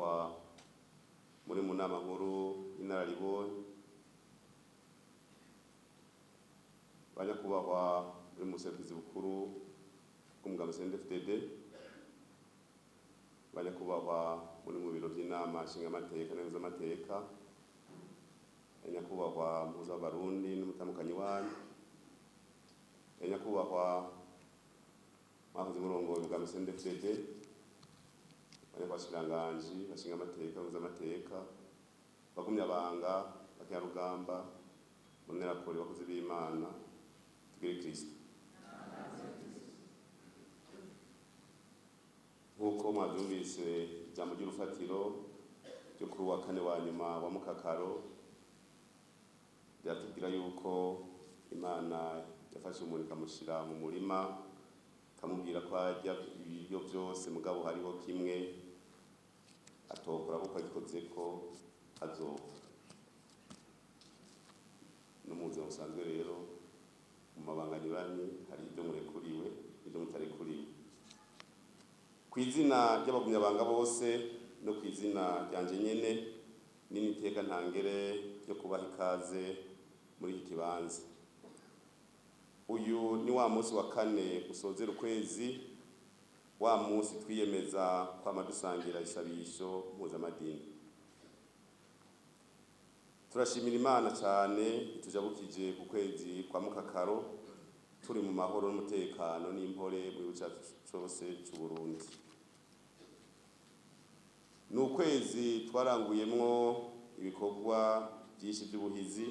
Banyakubahwa muri mu nama nkuru y'inararibonye, banyakubahwa muri mu buserukizi bukuru bw'umugambi CNDD-FDD, banyakubahwa muri mu biro by'inama nshingamateka n'amateka, banyakubahwa muhuza w'Abarundi n'umutamukanyi wanyu, banyakubahwa mwahoze murongoye umugambi CNDD-FDD, abashikiranganji bashinga amateka amateka, bagumyabanga, bakenyarugamba, mbonerakure, bakozi b'Imana, tugire Kristo. Nk'uko mwabyumvise, ijambo ry'urufatiro ryo kuri wa kane wa nyuma wa mukakaro riratubwira yuko Imana yafashe umuntu ikamushyira mu murima, ikamubwira ko arya ibiryo byose, mugabo hariho kimwe atokora kuko agikoze ko azopfa. No mu buzima busanzwe rero, mu mabanga anyuranye, hari ibyo murekuriwe n'ibyo mutarekuriwe. Ku izina ry'abagumyabanga bose no ku izina ryanje nyene, n'iteka ntangere ryo kubaha ikaze muri iki kibanza. Uyu ni wa munsi wa kane usozera ukwezi, wa munsi twiyemeza kwama dusangira isabisho mpuzamadini. Turashimira Imana cyane itujabukije ku kwezi kwa mukakaro turi mu mahoro n'umutekano n'impore mu gihugu cyacu cyose cy'u Burundi. Ni ukwezi twaranguyemwo ibikorwa byinshi by'ubuhizi.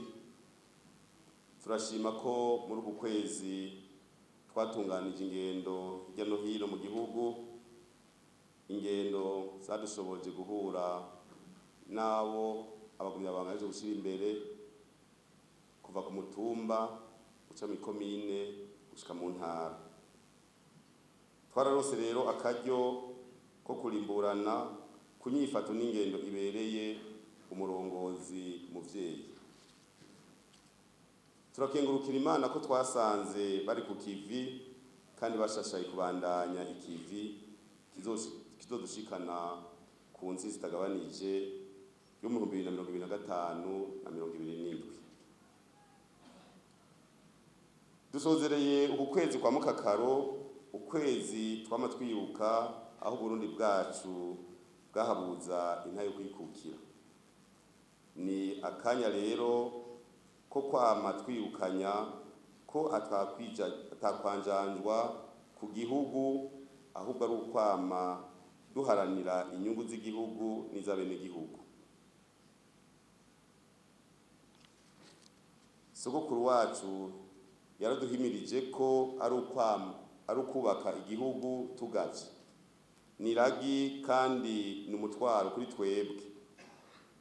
Turashima ko muri uku kwezi twatunganije ingendo hirya no hino mu gihugu, ingendo zadushoboje guhura n'abo abagumyabanga baje gushyira imbere, kuva ku mutumba uca mu ikomine gushika mu ntara. Twararose rero akaryo ko kurimburana ku nyifato n'ingendo ibereye umurongozi muvyeyi. Turakengurukira Imana ko twasanze bari ku kivi kandi bashashaye kubandanya ikivi kizodushikana ku nzi zitagabanije yo mu 2025 na 2027. Dusozereye uku kwezi kwa mukakaro, ukwezi twama twibuka aho Burundi bwacu bwahabuza inta yo kwikukira. Ni akanya rero ko kwama twibukanya ko atakwanjanjwa ku gihugu, ahubwo ari ukwama duharanira inyungu z'igihugu n'iz'abenegihugu. Sogokuru wacu yaraduhimirije ko ari ukwama ari ukubaka igihugu tugavye. Ni iragi kandi ni umutwaro kuri twebwe.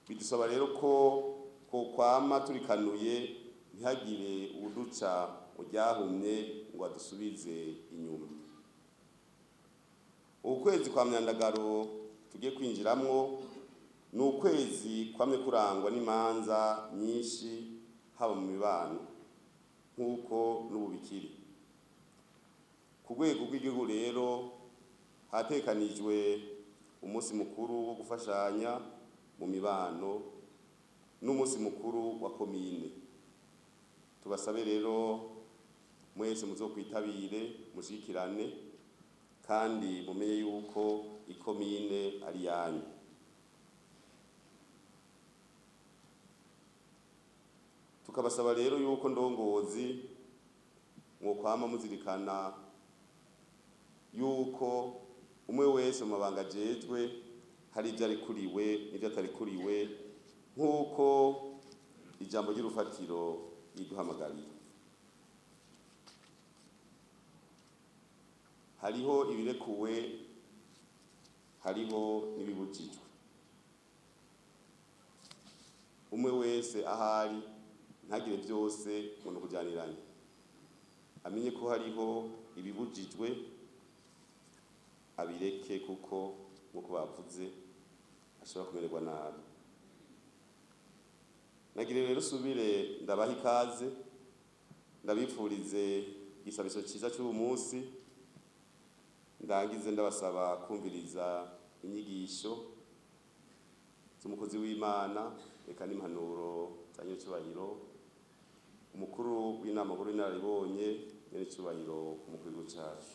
Bidusaba rero ko twokwama turikanuye, ntihagire uwuduca mu ryahumye ngo adusubize inyuma. Ukwezi kwa myandagaro tugiye kwinjiramwo ni ukwezi kwamye kurangwa n'imanza nyinshi, haba mu mibano nk'uko n'ubu bikiri. Ku rwego rw'igihugu rero hatekanijwe umunsi mukuru wo gufashanya mu mibano n'umunsi mukuru wa komine. Tubasabe rero mwese muzokwitabire, mushikirane, kandi mumenye yuko ikomine ari yanyu. Tukabasaba rero yuko ndongozi mwokwama muzirikana yuko umwe wese mu mabanga ajejwe hari ibyo arikuriwe n'ibyo atarikuriwe, nk'uko ijambo ry'urufatiro riduhamagarira. Hariho ibirekuwe, hariho n'ibibujijwe. Umwe wese ahari ntagire byose ngo ni ukujyaniranye, amenye ko hariho ibibujijwe abireke, kuko nk'uko bavuze ashobora kumererwa nabi. Nagire rero usubire ndabaha ikaze, ndabipfurize igisabisho cyiza cy'uyu munsi, ndangize ndabasaba kumviriza inyigisho z'umukozi w'Imana, eka n'impanuro za nyenicubahiro umukuru w'inama nkuru y'inararibonye, nyenicubahiro umukuru w'igihugu cacu.